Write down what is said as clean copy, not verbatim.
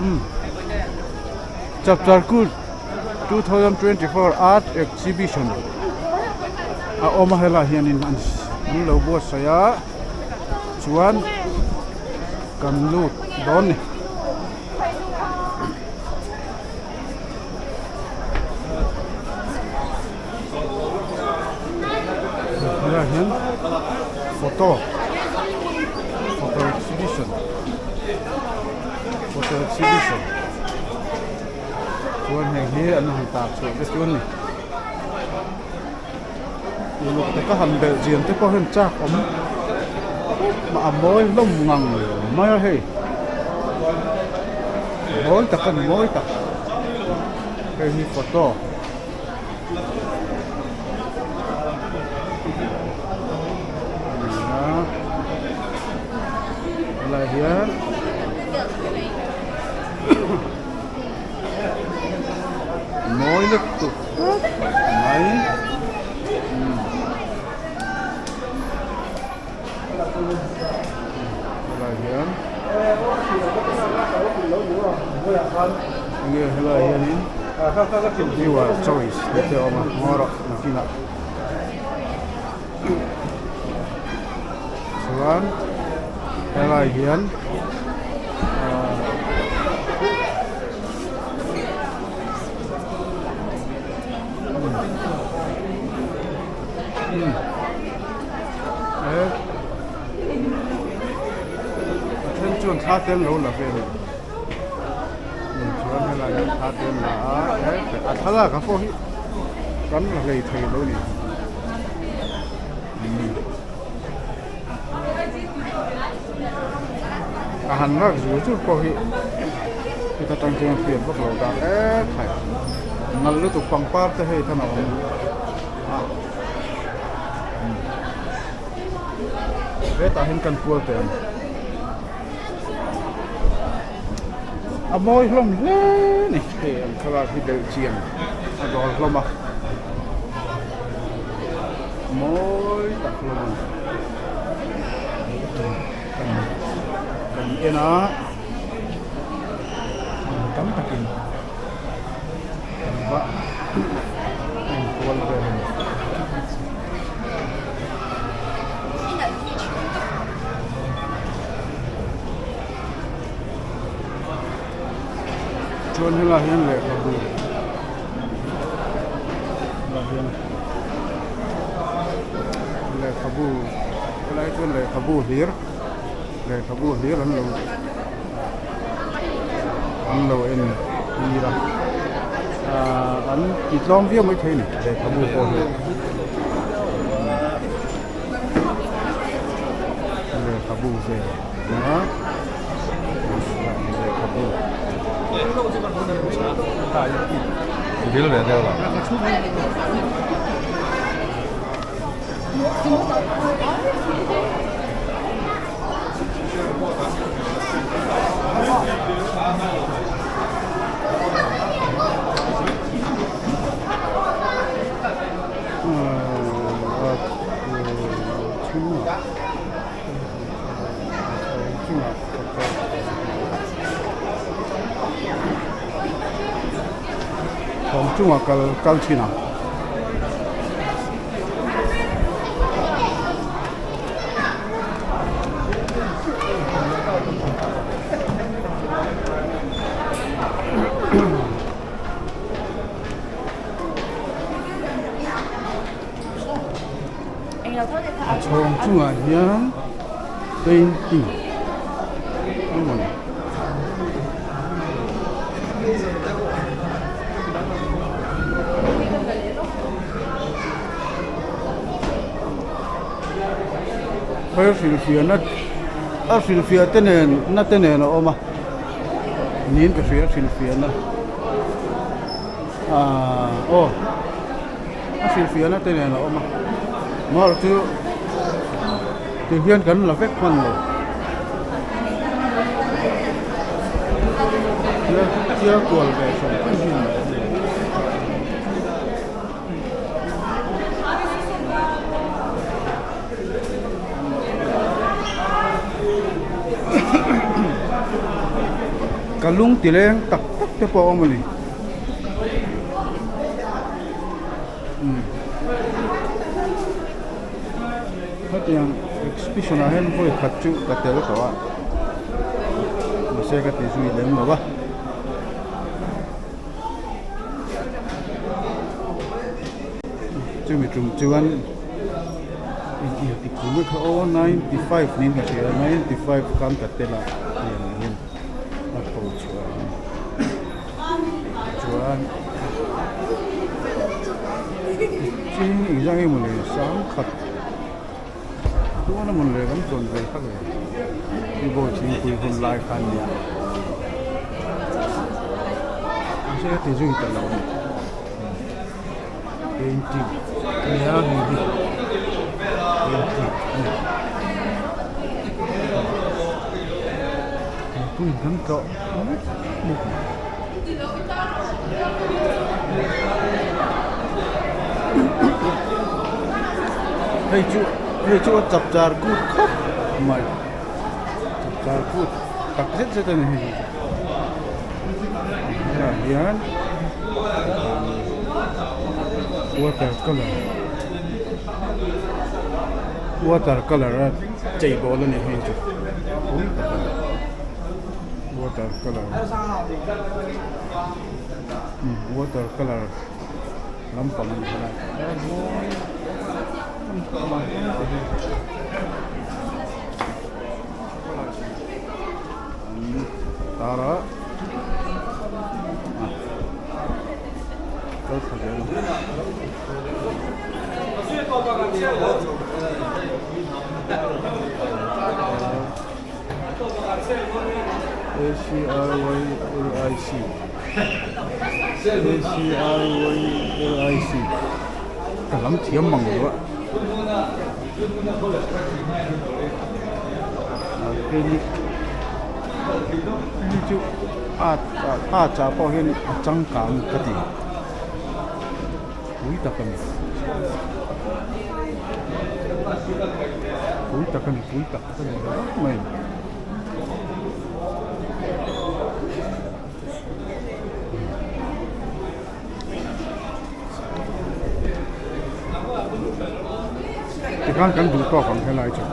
Umm Chapchar Kut 2024 Art Exhibition a awm a helaiah hianin an an lo buatsaih a chuan kan lut dawn a ni. Helaiah hian photo photo exhibition photo exhibition chuan heng hi an han tar chhuah te chu a ni uluk taka han belh chian te pawh hian chak awm a mawi hlawm ngang mai a hei mawi tak a ni mawi tak hei hi photo. Helai hian mawi lutuk mai helai hian enge helai hianin viewer choice tih te a awm a ngaw rawh nakinah chuan helai hian ahh. He a then chuan thla te an lo la vel a ni chuan helai hian thla te an la a he a thlalak ah pawh hi kan la hlei thei lo a ni a han lak zul zul pawh hi heta tang chuan hriat vak lo dan em mai nalh lutuk pangpar te hei khan a awm. Hetah hian kan kual teh ang. A mawi hlawm hle a ni. Hei an thlalak hi belh chian a dawl hlawm a. Mawi tak hlawm a ni. Kan kan en a tam takin. Engvah enkual vel a ni. Chuan helaiah hian lehkhabu helaiah hian lehkhabu helaiah chuan lehkhabu hlir lehkhabu hlir an lo. an lo en tir a ahh an ti tlawm viau maithei a ni lehkhabu pawh hi lehkhabu vel a lehkhabu. Thawm chungah kal kal thin ang. A chhawng chungah hian painting emaw ni. Hei hrilhfiahna a hrilhfiah te nen na te nen a awm a niin ka hria hrilhfiahna ahh aw a hrilhfiahna te nen a awm a mar chu ti hian kan la vek hman lo chiar kual ve hran hran hi a ni. Ka lung ti leng tak tak te pawh a awm a ni. Umm hetiang exhibition ah hian vawi khat chu ka tel tawh a mahse ka ti zui lem lo a. Chumi tum chuan inti kum kha aw 95 niin ka hria 95 khan ka tel a heng ah hian a tho chhuah a chuan ching engzah nge mawle sangkhat dawn a mawle kan tawn ve kha le keyboard thingpui hun lai kha a nia mahse ka ti zui ta lo a ni. Painting nia hei hi painting a ni mipui kan tlawh mek bawk a hei chu hei chu a chapchar kut khawp mai chapchar kut tak zet zet a ni hei hi. Hetah hian water colour water colour a chei bawl a ni hei chu pui tak a ni water colour umm water colour lampang a ni helai An tar a a kal thla zel ang. A C R Y L I C A C R Y L I C ka lam thiam mang lo a. Acrylic hei chu art art ah pawh hian a changkang ka ti pui tak a ni pui tak a ni pui tak a ni ringawt mai. Tikhan kan duh tawk ang helai chu.